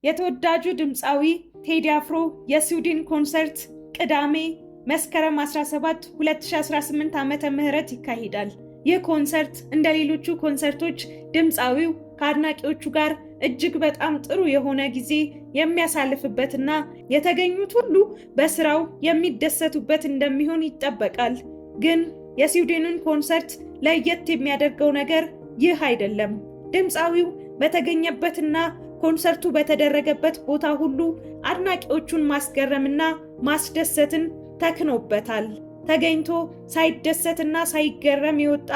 የተወዳጁ ድምፃዊ ቴዲ አፍሮ የስዊድን ኮንሰርት ቅዳሜ መስከረም 17 2018 ዓመተ ምህረት ይካሄዳል። ይህ ኮንሰርት እንደ ሌሎቹ ኮንሰርቶች ድምፃዊው ከአድናቂዎቹ ጋር እጅግ በጣም ጥሩ የሆነ ጊዜ የሚያሳልፍበትና የተገኙት ሁሉ በስራው የሚደሰቱበት እንደሚሆን ይጠበቃል። ግን የስዊድንን ኮንሰርት ለየት የሚያደርገው ነገር ይህ አይደለም። ድምፃዊው በተገኘበትና ኮንሰርቱ በተደረገበት ቦታ ሁሉ አድናቂዎቹን ማስገረምና ማስደሰትን ተክኖበታል። ተገኝቶ ሳይደሰትና ሳይገረም የወጣ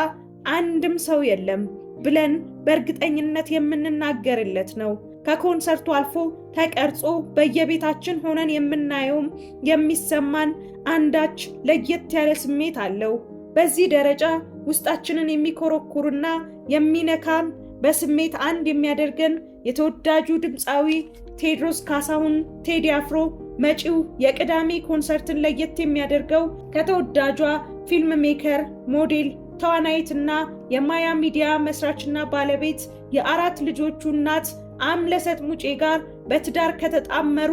አንድም ሰው የለም ብለን በእርግጠኝነት የምንናገርለት ነው። ከኮንሰርቱ አልፎ ተቀርጾ በየቤታችን ሆነን የምናየውም የሚሰማን አንዳች ለየት ያለ ስሜት አለው። በዚህ ደረጃ ውስጣችንን የሚኮረኩርና የሚነካን፣ በስሜት አንድ የሚያደርገን የተወዳጁ ድምፃዊ ቴዎድሮስ ካሳሁን ቴዲ አፍሮ መጪው የቅዳሜ ኮንሰርትን ለየት የሚያደርገው ከተወዳጇ film maker፣ ሞዴል፣ ተዋናይትና የማያ ሚዲያ መስራችና ባለቤት፣ የአራት ልጆቹ እናት አምለሰት ሙጬ ጋር በትዳር ከተጣመሩ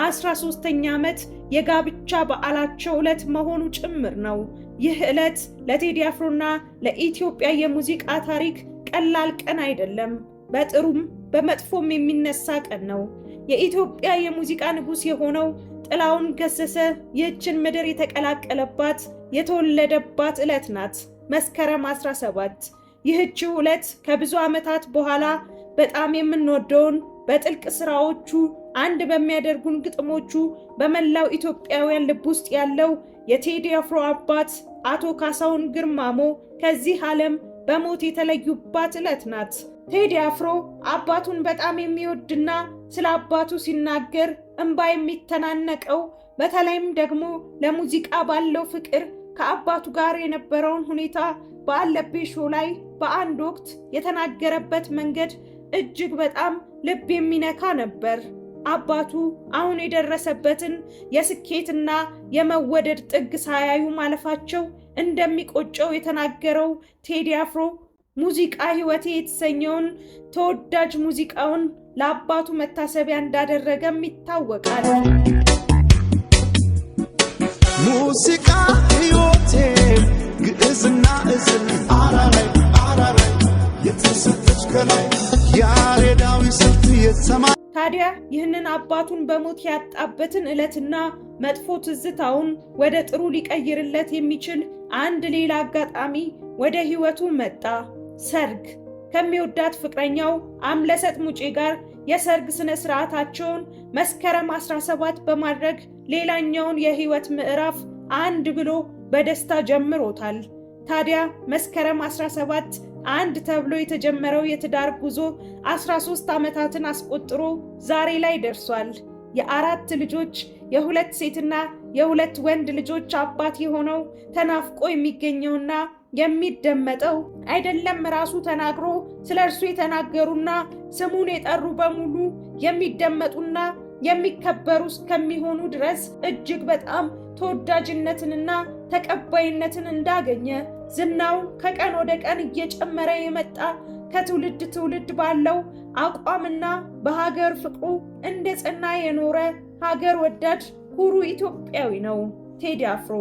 13ኛ ዓመት የጋብቻ በዓላቸው ዕለት መሆኑ ጭምር ነው። ይህ ዕለት ለቴዲ አፍሮና ለኢትዮጵያ የሙዚቃ ታሪክ ቀላል ቀን አይደለም። በጥሩም በመጥፎም የሚነሳ ቀን ነው። የኢትዮጵያ የሙዚቃ ንጉሥ የሆነው ጥላሁን ገሰሰ ይህችን ምድር የተቀላቀለባት፣ የተወለደባት ዕለት ናት፣ መስከረም 17። ይህችው ዕለት ከብዙ ዓመታት በኋላ በጣም የምንወደውን፣ በጥልቅ ስራዎቹ፣ አንድ በሚያደርጉን ግጥሞቹ በመላው ኢትዮጵያውያን ልብ ውስጥ ያለው የቴዲ አፍሮ አባት አቶ ካሳሁን ግርማሞ ከዚህ ዓለም በሞት የተለዩባት ዕለት ናት። ቴዲ አፍሮ አባቱን በጣም የሚወድና ስለ አባቱ ሲናገር እንባ የሚተናነቀው፣ በተለይም ደግሞ ለሙዚቃ ባለው ፍቅር ከአባቱ ጋር የነበረውን ሁኔታ በአለቤ ሾው ላይ በአንድ ወቅት የተናገረበት መንገድ እጅግ በጣም ልብ የሚነካ ነበር። አባቱ አሁን የደረሰበትን የስኬትና የመወደድ ጥግ ሳያዩ ማለፋቸው እንደሚቆጨው የተናገረው ቴዲ አፍሮ ሙዚቃ ሕይወቴ የተሰኘውን ተወዳጅ ሙዚቃውን ለአባቱ መታሰቢያ እንዳደረገም ይታወቃል። ሙዚቃ ሕይወቴ፣ ግዕዝና እዝል፣ አራራይ አራራይ፣ የተሰጠች ከላይ ያሬዳዊ ስልት የሰማ ታዲያ ይህንን አባቱን በሞት ያጣበትን ዕለትና መጥፎ ትዝታውን ወደ ጥሩ ሊቀይርለት የሚችል አንድ ሌላ አጋጣሚ ወደ ሕይወቱ መጣ። ሰርግ። ከሚወዳት ፍቅረኛው አምለሰት ሙጬ ጋር የሰርግ ስነ ስርዓታቸውን መስከረም 17 በማድረግ ሌላኛውን የህይወት ምዕራፍ አንድ ብሎ በደስታ ጀምሮታል። ታዲያ መስከረም 17 አንድ ተብሎ የተጀመረው የትዳር ጉዞ 13 ዓመታትን አስቆጥሮ ዛሬ ላይ ደርሷል። የአራት ልጆች፣ የሁለት ሴትና የሁለት ወንድ ልጆች አባት የሆነው፣ ተናፍቆ የሚገኘውና የሚደመጠው፣ አይደለም ራሱ ተናግሮ ስለ እርሱ የተናገሩና ስሙን የጠሩ በሙሉ የሚደመጡና የሚከበሩ እስከሚሆኑ ድረስ እጅግ በጣም ተወዳጅነትንና ተቀባይነትን እንዳገኘ፣ ዝናው ከቀን ወደ ቀን እየጨመረ የመጣ፣ ከትውልድ ትውልድ ባለው አቋምና በሀገር ፍቅሩ እንደ ጸና የኖረ ሀገር ወዳድ ኩሩ ኢትዮጵያዊ ነው ቴዲ አፍሮ።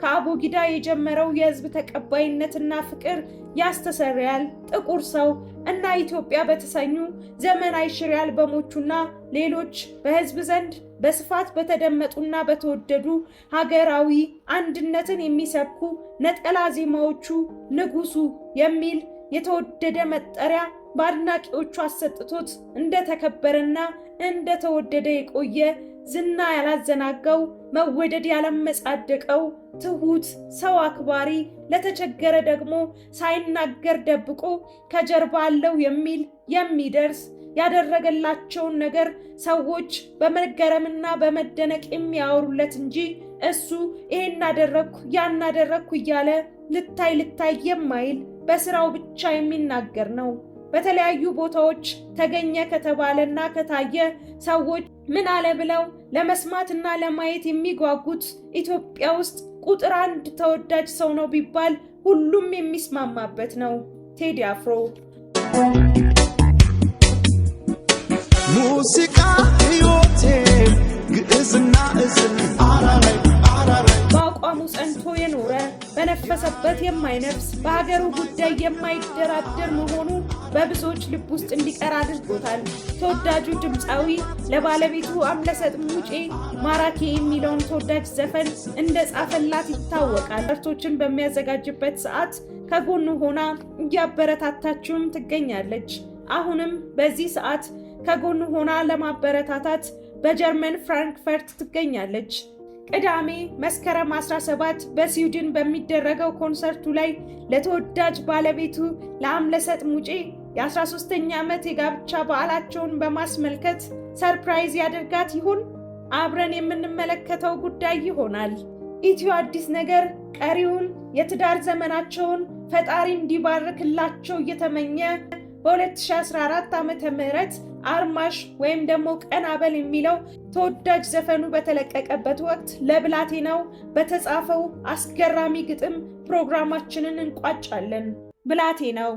ከአቦጊዳ የጀመረው የሕዝብ ተቀባይነትና ፍቅር ያስተሰርያል፣ ጥቁር ሰው እና ኢትዮጵያ በተሰኙ ዘመናዊ ሽሬ አልበሞቹና ሌሎች በሕዝብ ዘንድ በስፋት በተደመጡና በተወደዱ ሀገራዊ አንድነትን የሚሰብኩ ነጠላ ዜማዎቹ ንጉሱ የሚል የተወደደ መጠሪያ በአድናቂዎቹ አሰጥቶት እንደተከበረና እንደተወደደ የቆየ፣ ዝና ያላዘናጋው፣ መወደድ ያላመጻደቀው፣ ትሁት፣ ሰው አክባሪ፣ ለተቸገረ ደግሞ ሳይናገር ደብቆ ከጀርባ አለው የሚል፣ የሚደርስ፣ ያደረገላቸውን ነገር ሰዎች በመገረምና በመደነቅ የሚያወሩለት እንጂ እሱ ይሄን አደረግኩ ያን አደረግኩ እያለ ልታይ ልታይ የማይል፣ በስራው ብቻ የሚናገር ነው። በተለያዩ ቦታዎች ተገኘ ከተባለና ከታየ ሰዎች ምን አለ ብለው ለመስማትና ለማየት የሚጓጉት፣ ኢትዮጵያ ውስጥ ቁጥር አንድ ተወዳጅ ሰው ነው ቢባል ሁሉም የሚስማማበት ነው ቴዲ አፍሮ። ሙዚቃ በተነፈሰበት የማይነፍስ፣ በሀገሩ ጉዳይ የማይደራደር መሆኑ በብዙዎች ልብ ውስጥ እንዲቀር አድርጎታል። ተወዳጁ ድምፃዊ ለባለቤቱ አምለሰት ሙጬ ማራኪ የሚለውን ተወዳጅ ዘፈን እንደጻፈላት ይታወቃል። ኮንሰርቶችን በሚያዘጋጅበት ሰዓት ከጎኑ ሆና እያበረታታችውም ትገኛለች። አሁንም በዚህ ሰዓት ከጎኑ ሆና ለማበረታታት በጀርመን ፍራንክፈርት ትገኛለች። ቅዳሜ መስከረም 17 በስዊድን በሚደረገው ኮንሰርቱ ላይ ለተወዳጅ ባለቤቱ ለአምለሰት ሙጬ የ13ኛ ዓመት የጋብቻ በዓላቸውን በማስመልከት surprise ያደርጋት ይሆን? አብረን የምንመለከተው ጉዳይ ይሆናል። ኢትዮ አዲስ ነገር ቀሪውን የትዳር ዘመናቸውን ፈጣሪ እንዲባርክላቸው እየተመኘ በ2014 ዓ.ም አርማሽ ወይም ደግሞ ቀናበል የሚለው ተወዳጅ ዘፈኑ በተለቀቀበት ወቅት ለብላቴናው በተጻፈው አስገራሚ ግጥም ፕሮግራማችንን እንቋጫለን። ብላቴናው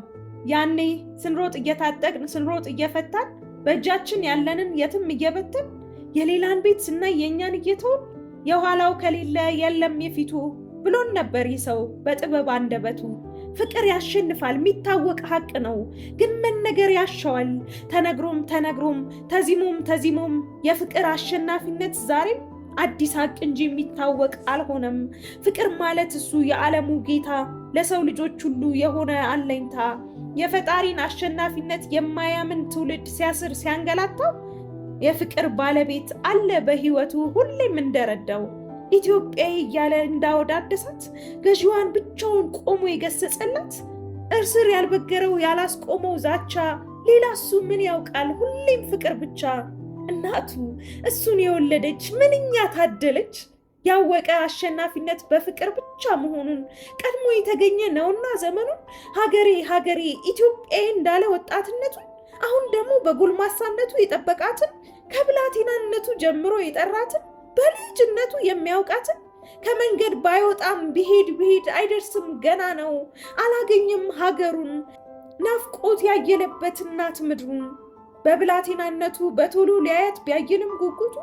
ያኔ ስንሮጥ እየታጠቅን፣ ስንሮጥ እየፈታን፣ በእጃችን ያለንን የትም እየበተን፣ የሌላን ቤት ስናይ የእኛን እየተውን፣ የኋላው ከሌለ የለም የፊቱ ብሎን ነበር ይህ ሰው በጥበብ አንደበቱ። ፍቅር ያሸንፋል የሚታወቅ ሀቅ ነው፣ ግን መነገር ያሻዋል። ተነግሮም ተነግሮም ተዚሞም ተዚሞም የፍቅር አሸናፊነት ዛሬም አዲስ ሀቅ እንጂ የሚታወቅ አልሆነም። ፍቅር ማለት እሱ የዓለሙ ጌታ፣ ለሰው ልጆች ሁሉ የሆነ አለኝታ። የፈጣሪን አሸናፊነት የማያምን ትውልድ ሲያስር ሲያንገላታው፣ የፍቅር ባለቤት አለ በሕይወቱ ሁሌም እንደረዳው። ኢትዮጵያዊ እያለ እንዳወዳደሳት፣ ገዢዋን ብቻውን ቆሞ የገሰጸላት፣ እርስር ያልበገረው ያላስቆመው ዛቻ፣ ሌላ እሱ ምን ያውቃል ሁሌም ፍቅር ብቻ። እናቱ እሱን የወለደች ምንኛ ታደለች! ያወቀ አሸናፊነት በፍቅር ብቻ መሆኑን፣ ቀድሞ የተገኘ ነውና ዘመኑን፣ ሀገሬ ሀገሬ ኢትዮጵያዊ እንዳለ ወጣትነቱን፣ አሁን ደግሞ በጎልማሳነቱ የጠበቃትን፣ ከብላቴናነቱ ጀምሮ የጠራትን፣ በልጅነቱ የሚያውቃትን፣ ከመንገድ ባይወጣም ቢሄድ ቢሄድ አይደርስም ገና ነው፣ አላገኘም ሀገሩን፣ ናፍቆት ያየለበት እናት ምድሩን። በብላቴናነቱ በቶሎ ሊያያት ቢያይልም ጉጉቱ፣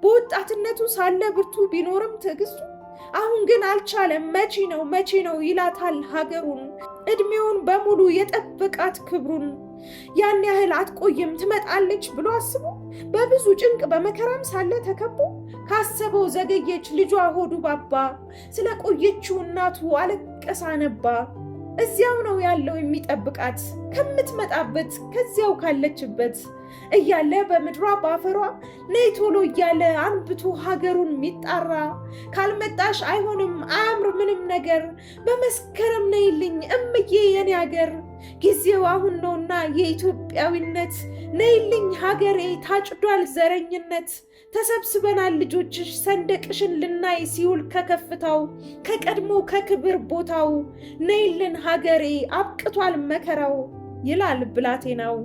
በወጣትነቱ ሳለ ብርቱ ቢኖርም ትዕግስቱ፣ አሁን ግን አልቻለም። መቼ ነው መቼ ነው ይላታል ሀገሩን፣ እድሜውን በሙሉ የጠበቃት ክብሩን። ያን ያህል አትቆይም ትመጣለች ብሎ አስቦ፣ በብዙ ጭንቅ በመከራም ሳለ ተከቦ፣ ካሰበው ዘገየች ልጇ ሆዱ ባባ፣ ስለቆየችው እናቱ አለቀሰ አነባ። እዚያው ነው ያለው የሚጠብቃት ከምትመጣበት ከዚያው ካለችበት፣ እያለ በምድሯ በአፈሯ ነይ ቶሎ እያለ አንብቶ ሀገሩን የሚጣራ። ካልመጣሽ አይሆንም አያምር ምንም ነገር፣ በመስከረም ነይልኝ እምዬ የኔ ሀገር። ጊዜው አሁን ነውና የኢትዮጵያዊነት፣ ነይልኝ ሀገሬ ታጭዷል ዘረኝነት። ተሰብስበናል ልጆችሽ ሰንደቅሽን ልናይ ሲውል ከከፍታው ከቀድሞ ከክብር ቦታው፣ ነይልን ሀገሬ አብቅቷል መከራው ይላል ብላቴናው።